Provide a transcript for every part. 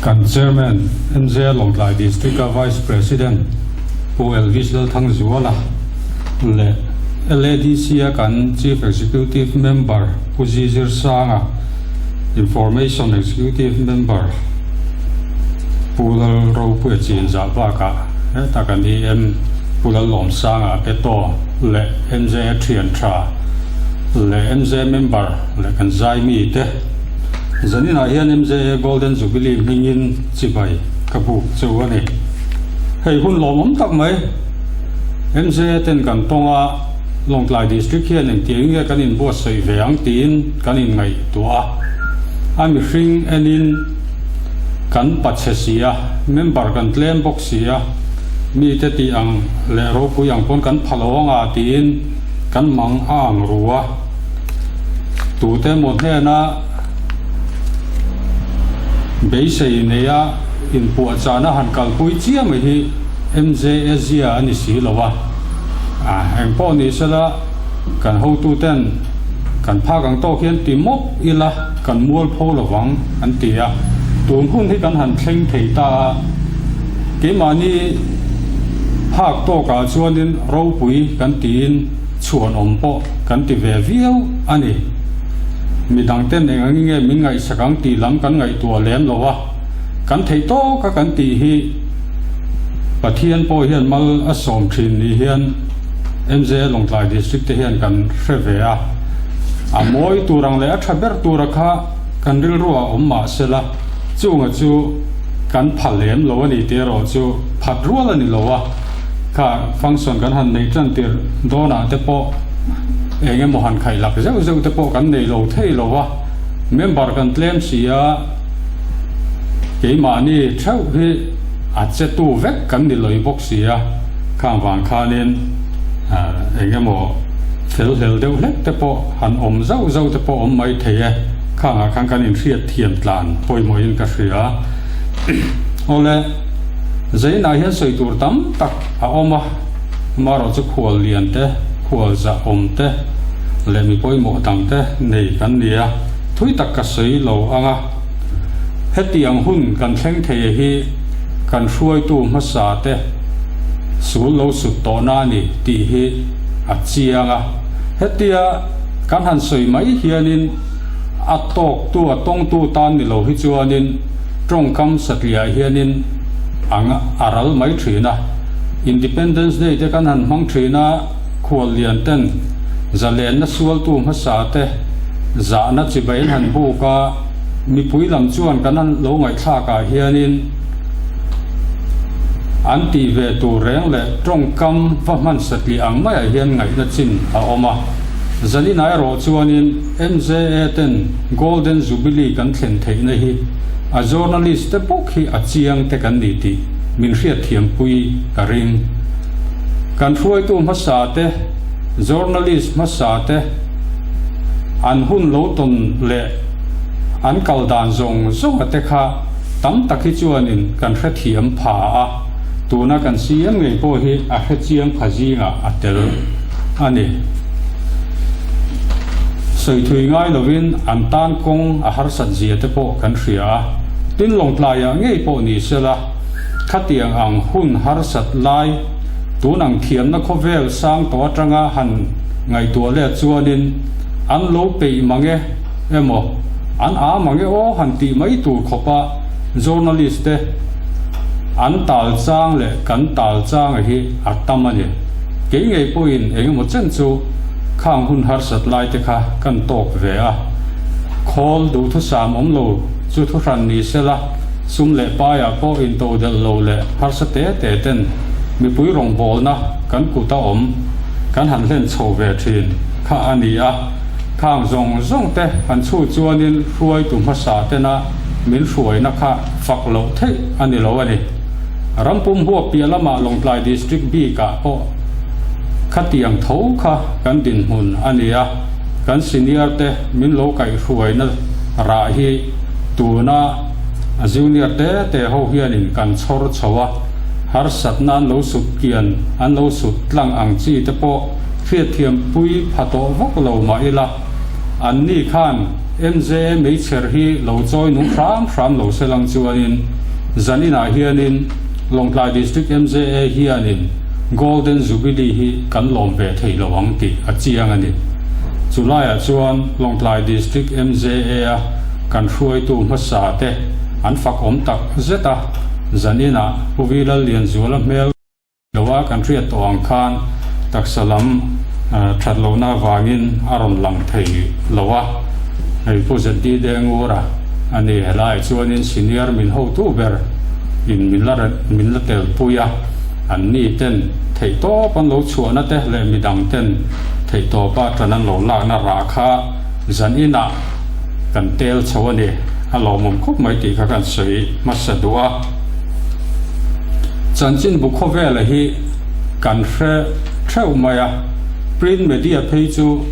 Kan Chairman, MJ Lawngtlai District-a Vice President Pu Elvis Lalthangzuala leh LADC-a kan Chief Executive Member Pu Zizir Sanga, Information Executive Member Pu Lalropuia Chinzah bakah hetah kan EM Pu Lallawmsanga Peto leh MJ thian tha leh MJ member leh kan zai mite zaninah hian MJA Golden Jubilee hmingin chibai ka buk chu a ni. Hei hun lawmawm tak mai MJA ten kan tawng a, Lawngtlai District hian engtiang nge kan inbuatsaih ve ang tiin kan inngaihtuah a, a mihring enin kan pachhe si a, member kan tlem bawk si a, mite tih ang leh ropui ang pawn kan pha lo anga tiin kan mang a ang ru a, tute emaw hnena beisei neia inpuahchahna han kalpui chiah mai hi MJA zia a ni si lo a, eng pawh ni sela kan hotuten kan phak ang tawk hian ti mawp ila kan mualpho lovang an ti a, tun hun hi kan han thleng thei ta a, keimahni phak tawkah chuanin ropui kan tiin chhuanawm pawh kan ti ve viau a ni. Midangten eng angin nge min ngaihsak ang tih lam kan ngaihtuah lem lo a, kan theih tawka kan tih hi Pathian pawh hian mal a sawm thin ni hian MJ Lawngtlai District te hian kan hre ve a, a mawi tur ang leh a tha ber tura kha kan rilru ah awm mah sela chunga chu kan pha lem lo a ni tih erawh chu phat rual a ni lo a, kha function kan han neih tan tir dawnah te pawh eng emaw han khaih lak zeuh zeuh te pawh kan nei lo thei lo a, member kan tlem si a, keimahni theuh hi a che tu vek kan ni lawih bawk si a, khang vang khanin eng emaw fel hlel deuh hlek te pawh han awm zauh zauh te pawh awm mai thei e, khangah khan kan inhriat thiam tlan pawimawhin ka hria. Awle, Zainah hian sawi tur tam tak a awm a, amaherawh chu khual lian te, khual zah awm te leh mi pawimawh dang te nei kan ni a, thui tak ka sawi lo ang a. Hetiang hun kan thleng thei a hi kan hruaitu hmasa te sul lo sut tawhna a ni tih hi a chiang a. Hetia kan han sawi mai hianin a tawktu, a tawngtu tan ni lo hi chuanin tawngkam satliah hianin ang a ral mai thin a. Independence Day te kan han hmang thin a, khuallian ten zalenna sualtu hmasa te zahna chibai an han buk a, Mipui lam chuan kan an lo ngaihthlak ah hianin an tih ve tur reng leh tawngkam va hman satliah ang maiah hian ngaihna chin a awm a. Zanin erawh chuanin MJA ten Golden Jubilee kan thlen theihna hi a journalist te bawk hi a chiang te kan ni tih min hriatthiampui ka ring. Kan hruaitu hmasa te, journalist hmasa te an hun lo tawn leh an kal dan zawng zawng a te kha tam tak hi chuanin kan hrethiam pha a, tuna kan CM ngei pawh hi a hrechiang pha zingah a tel a ni. Sawithui ngai lovin an tan kawng a harsat zia te pawh kan hria a, tin Lawngtlaiah ngei pawh ni sela khatiang ang hun harsat lai tun ang thiamna khawvel sang tawh atanga han ngaihtuah let chuanin an lo peih mang e emaw an a mang e aw han tih mai tur khawpa journalist te an tal chang leh kan tal chang a hi a tam a ni. Kei ngei pawhin eng emaw chen chu khang hun harsat lai te kha kan tawk ve a. Khawl duhthusam awm lo chu thuhran ni sela sum leh paiah pawh intodelh lo leh harsa te te ten mipui rawngbawlna kan kut a awm kan han hlen chho ve thin kha a ni a. Khang zawng zawng te han chhut chuanin hruaitu hmasa tena min hruaina kha fak loh theih a ni lo a ni. Rampum huap piah lamah Lawngtlai District bikah pawh khatiang tho kha kan dinhmun a ni a, kan senior te min lo kaihhruaina rah hi tuna junior te te ho hianin kan chhawr chho a, harsatna an lo sut kian an lo sut tlang ang chi te pawh hriatthiampui pha tawh vak lo mah ila, anni khan MJA meichher hi lo chawi nung hram hram lo se lang chuanin zaninah hianin Lawngtlai District MJA hianin Golden Jubilee hi kan lawm ve thei lo ang tih a chiang a ni. Chulaiah chuan Lawngtlai District MJA-a kan hruaitu hmasa te an fak awm tak zet a, zaninah Pu Vi Lallianzuala hmel Loa kan hriat tawh ang khan taksa lam that lohna avangin a rawn lang thei lo a, hei Pu ZD Dengura a ni. Helaiah chuanin senior min hotu ber in min la min la telpui a, an ni ten theihtawp an lo chhuahna te leh midang ten theihtawpa tan an lo lakna rah kha zan inah kan tel chho a ni. A lawmawm khawp mai tih kha kan sawi hmasa duh a. Chanchinbu khawvela hi kan hre theuh mai a, print media phei chu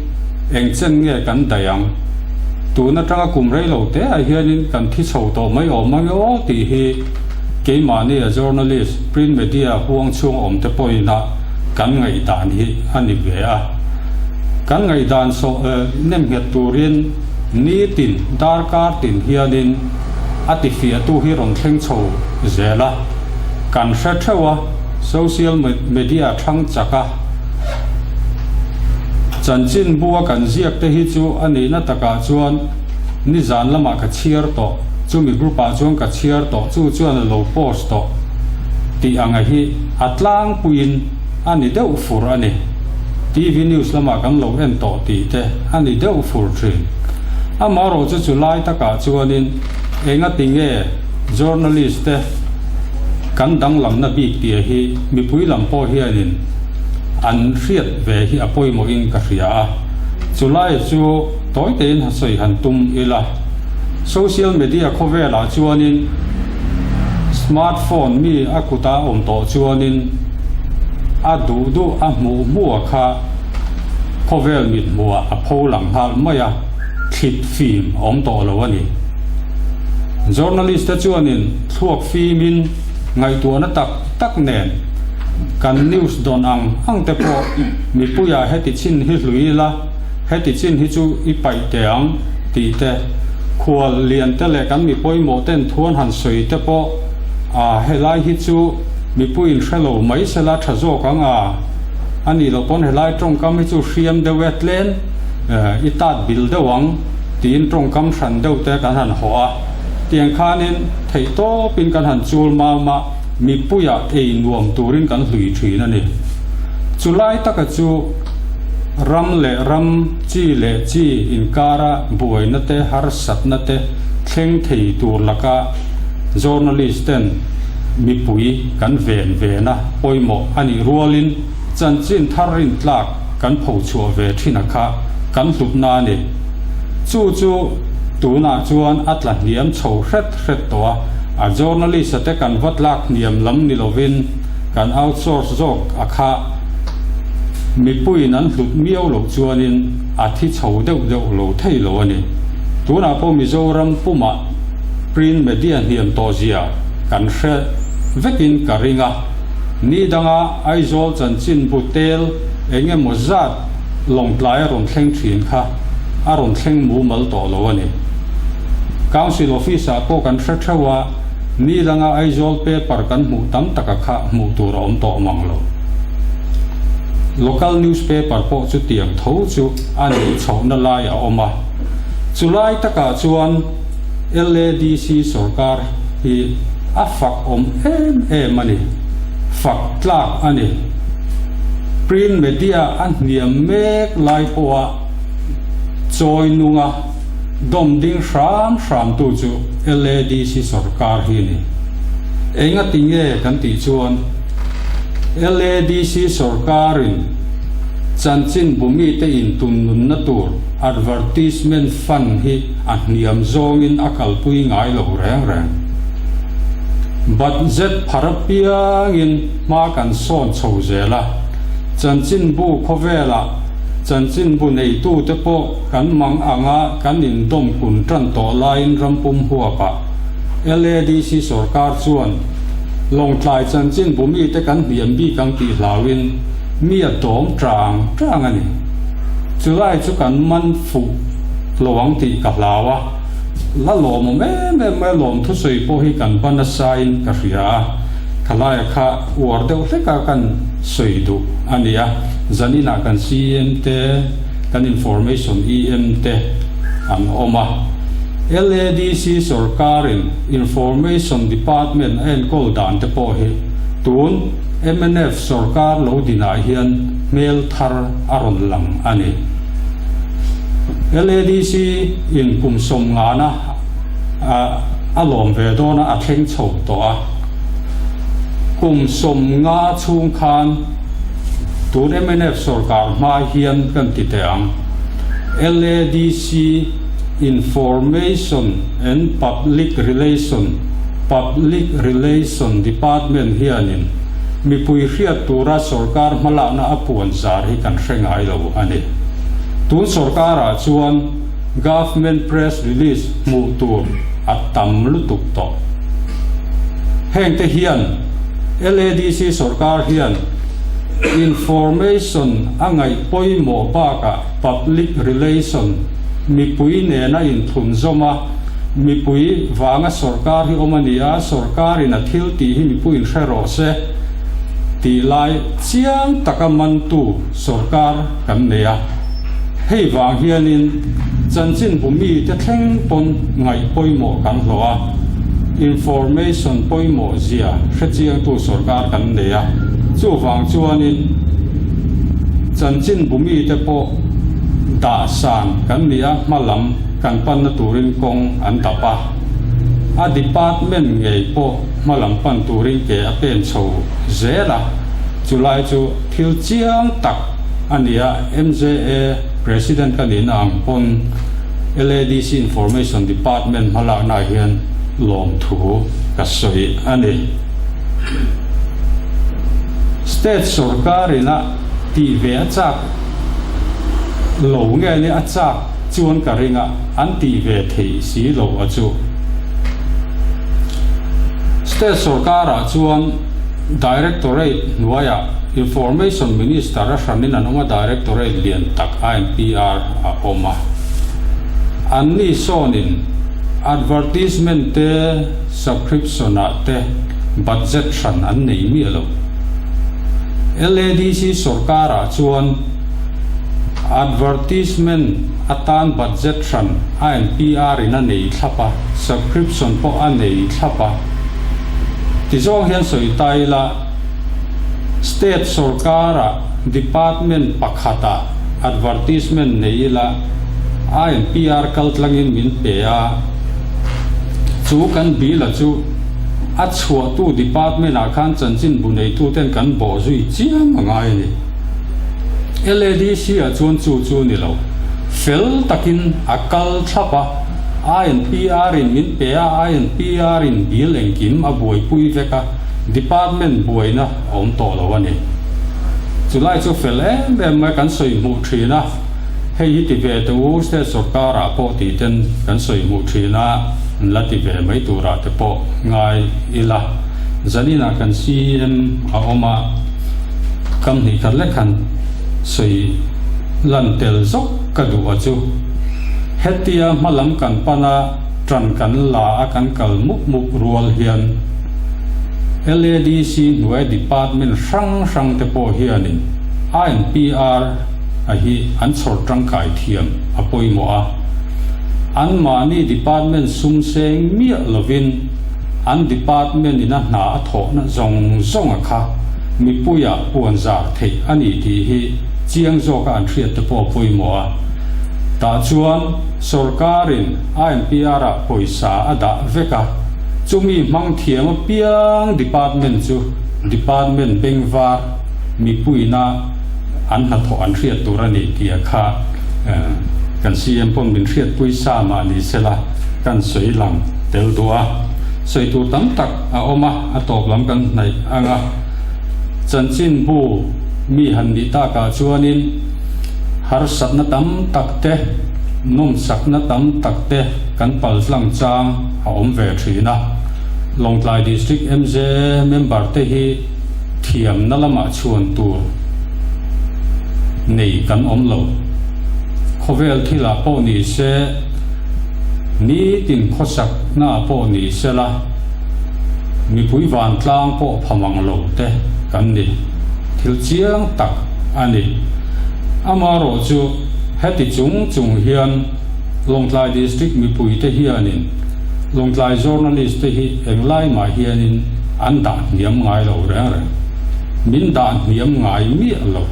eng chen nge kan daih ang? Tun atanga kum rei lo te ah hianin kan thi chho tawh mai awm ang e aw tih hi keimahni a journalist, print media huang chhung awm te pawhin a kan ngaihdan hi a ni ve a. Kan ngaihdan sawh nem nghet turin nitin darkar tin hianin a tifiahtu hi rawn thleng chho zel a, kan hre theuh a, social media thang chak a, chanchinbu a kan ziak te hi chu a nihna takah chuan nizan lamah ka chhiar tawh, chumi group ah chuan ka chhiar tawh, chu chuan a lo post tawh tih anga hi a tlangpuiin a ni deuh fur a ni. TV news lamah kan lo en tawh tih te a ni deuh fur thin. Amaherawhchu chu lai takah chuanin engati nge journalist te kan danglamna bik tia hi mipui lam pawh hianin an hriat ve hi a pawimawhin ka hria a. Chulai chu tawi tein ha sawi han tum ila. Social media khawvelah chuanin smartphone mi a kuta awm tawh chuanin a duh duh a hmuh hmuh a kha khawvel mit hmuhah a pho lang nghal mai a, thlit fim a awm tawh lo a ni. Journalist te chuanin thluak fimin ngaihtuahna tak tak nen kan news dawn ang ang te pawh mipuiah heti chin hi hlui ila, heti chin hi chu i paih teh ang tih te, khual lian te leh kan mi pawimawh ten thuan han sawi te pawh a helai hi chu mipuiin hre lo mai sela tha zawk ang a, a nih loh pawn helai tawngkam hi chu hriam deuh e tlem i tat bil deuh ang tiin tawngkam hran deuh te kan han hawh a, tiang khanin theihtawpin kan han chul mam a, mipuiah ei nuam turin kan hlui thin a ni. Chulai taka chu ram leh ram, chi leh chi inkara buaina te, harsatna te thleng thei tur laka journalist ten mipui kan ven vena pawimawh a nih rualin chanchin thar rintlak kan phochhuah ve thin a kha kan hlutna a ni. Chu chu tunah chuan a tla hniam chho hret hret tawh a, a journalist a te kan va tlak hniam lam ni lovin kan outsource zawk a kha mipuiin an hlut miau loh chuanin a thi chho deuh deuh lo thei lo a ni. Tunah pawh Mizoram pumah print media hniam tawh zia kan hre vekin ka ring a, ni danga Aizawl chanchinbu tel eng emaw zat Lawngtlai a rawn thleng thin kha a rawn thleng mumal tawh lo a ni. Council Office ah pawh kan hre theuh a, ni danga Aizawl paper kan hmuh tam taka kha hmuh tur a awm tawh mang lo. Local newspaper pawh chutiang tho chu a nih chhohna lai a awm a, chulai takah chuan LADC sorkar hi a fak awm em em a ni, fak tlak a ni. Print media a hniam mek lai pawha chawi nunga dawm ding hram hramtu chu LADC sorkar hi a ni. Engati nge kan tih chuan LADC sorkarin chanchinbu mite intunnunna tur advertisement fund hi a hniam zawngin a kalpui ngai lo reng reng. Budget phar apiangin hma kan sawn chho zel a, chanchinbu khawvelah chanchinbu neitute pawh kan mang anga kan indawm kun tan tawh laiin rampum huapah LADC sorkar chuan Lawngtlai chanchinbu mite kan hniam bik ang tih hlauin mi a dawm tang tang a ni. Chulai chu kan man fuh. lo ang tih ka hlau a, la lawmawm em em mai a lawm thusawi pawh hi kan va nasain ka hria a, khalaia kha uar deuh hleka kan sawi duh a ni a, zaninah kan CM te, kan Information EM te an awm a. LADC sorkarin Information Department a enkawl dan te pawh hi tun mnf sorkar lo dinah hian hmel thar a rawn lang a ni. LADC in kum sawmngana a lawm ve dawn a, a thleng chho tawh a. Kum 50 chhung khan tun mnf sorkar hma hian kan ti teh ang. LADC Information and Public Relation, Public Relation Department hianin mipui hriat tura sorkar hmalakna a puan zar hi kan hre ngai lo a ni. Tun sorkarah chuan Government Press Release hmuh tur a tam lutuk tawh. Hengte hian LADC sorkar hian Information a ngaih pawimawh bakah Public Relation mipui nena inthlunzawm a, mipui vanga sorkar hi awm a ni a, sorkarin a thil tih hi mipuiin hre rawh se tih lai chiang taka mantu sorkar kan nei a. Hei vang hianin chanchinbu mite thleng pawn ngaih pawimawh kan hlawh a, information pawimawh zia hrechiangtu sorkar kan nei a, chuvang chuanin chanchinbu mite pawh dahsan kan ni a, hmalam kan panna turin kawng an dap a, a department ngei pawh hmalam pan turin ke a pen chho zel a, chulai chu thil chiang tak a ni a, MJA President ka nihna ang pawn LADC Information Department hmalaknaah hian lawmthu ka sawi a ni. State sorkarin a tih ve a chak lo nge ni a chak chuan ka ring a, an tih ve theih si lo a chu. State sorkarah chuan Directorate hnuaiah Information Minister a hranin an awm a, Directorate lian tak INPR a awm a. Anni sawnin Advertisement te, Subscription ah te budget hran an nei miah lo. LADC sorkarah chuan Advertisement atan budget hran INPR in a nei thlap a, Subscription pawh a nei thlap a. Tizawng hian sawi ta ila, State sorkarah department pakhatah advertisement nei ila INPR kaltlangin min pe a, chu kan bill a chu a chhuahtu department ah khan chanchinbu neituten kan bawh zui chiam a ngai a ni. LADC ah chuan chu chu ni lo, fel takin a kal thlap a. INPR in min pe a, INPR in bill engkim a buaipui vek a, department buaina a awm tawh lo a ni. Chulai chu fel em em mai kan sawi hmuh thin a, hei hi ti ve teh u, state sorkarah pawh tih ten kan sawi hmuh thin a, an la ti ve mai turah te pawh ngai ila. Zaninah kan CEM a awm a, kam hnih khat lek han sawi lan tel zawk ka duh a chu. Hetia hmalam kan pan a, ṭan kan la a kan kal mup mup rual hian LADC hnuai department hrang hrang te pawh hianin INPR a hi an chhawr tangkai thiam a pawimawh a. Anmahni department sum seng miah lovin an department in a hna a thawhna zawng zawng a kha mipuia puanzar theih a ni tih hi chiang zawka an hriat te pawh a pawimawh a. Tah chuan sorkarin INPR-ah pawisa a dah vek a, chumi hmang thiam apiang department chu department bengvar mipuina an hnathawh an hriat tur a ni tih a kha kan CM pawn min hriatpui sa mah ni sela kan sawi lang tel duh a. Sawi tur tam tak a awm a, a tawp lam kan hnaih ang a. Chanchinbu mi han nih takah chuanin Harsatna tam tak te, nawmsakna tam tak te kan paltlang chang a awm ve thin a. Lawngtlai District MJ member te hi thiamna lamah chhuan tur nei kan awm lo. Khawvel thilah pawh ni se, nitin khawsaknaah pawh ni sela, mipui vantlang pawh pha mang lo te kan ni. Thil chiang tak a ni. Amaherawh chu heti chung chung hian Lawngtlai District mipuite hianin Lawngtlai journalist te hi englai mah hianin an dah hniam ngai lo reng reng. Min dah hniam ngai miah lo.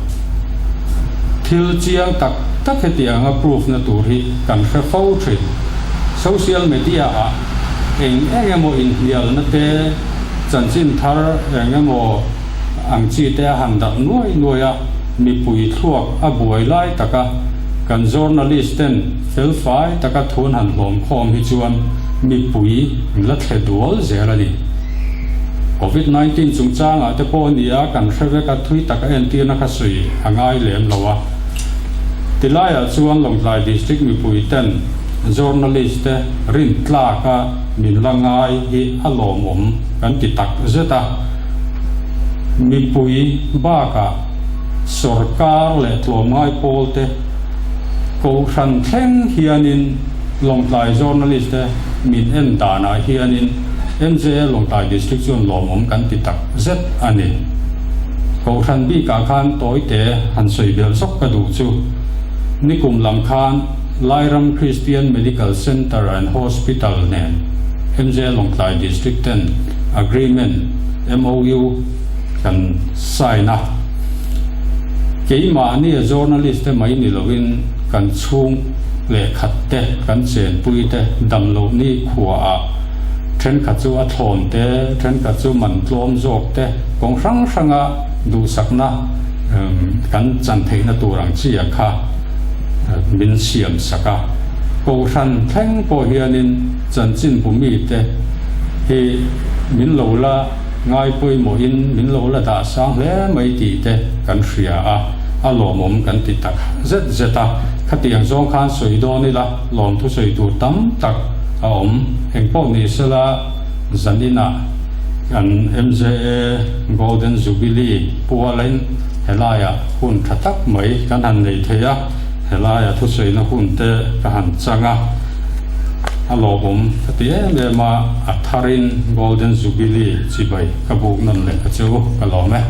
Thil chiang tak tak hetianga proof na tur hi kan hre fo thin. Social media ah eng eng emaw inhnialna te, chanchin thar eng emaw ang chi te a han darh nuai nuai a, mipui thluak a buai lai taka kan journalist ten felfai taka thun han hlawm khawm hi chuan mipui la thle dual zel a ni. Covid 19 chungchangah te pawh a ni a, kan hre vek a, thui taka entirna kha sawi a ngai lem lo a. Tilaiah chuan Lawngtlai District mipui ten journalist te rin tlak a min la ngai hi a lawmawm kan ti tak zet a. Mipui bakah sawrkar leh tlawmngai pawl te kohhran thleng hianin Lawngtlai journalist te min en danah hianin MJA Lawngtlai District chuan lawmawm kan ti tak zet a ni. Kohhran bikah khan tawite han sawi belh zawk ka duh chu nikum lam khan Lairam Christian Medical Centre and Hospital nen MJA Lawngtlai District ten Agreement, MOU, kan sign a. Keimahnia journalist te mai ni loin kan chhung leh khat te, kan chenpui te damloh ni khuaah thenkhat chu a thlawn te, thenkhat chu man tlawm zawk te kawng hrang hranga duhsakna kan chan theihna tur ang chi a kha min siam sak a. Kohhran thleng pawh hianin chanchinbu mite hi min lo la ngai pawimawhin min lo la dah sang hle mai tih te kan hria a, a lawmawm kan ti tak zet zet a. Khatiang zawng khan sawi dawn ila lawmthu sawi tur tam tak a awm. Engpawh ni sela zaninah kan MJA Golden Jubilee pualin helaiah hun tha tak mai kan han nei thei a, helaia thusawina hun te ka han chang a. A lawmawm ka ti em em a, a tharin Golden Jubilee chibai ka buk nawn leh a chu ka lawm e.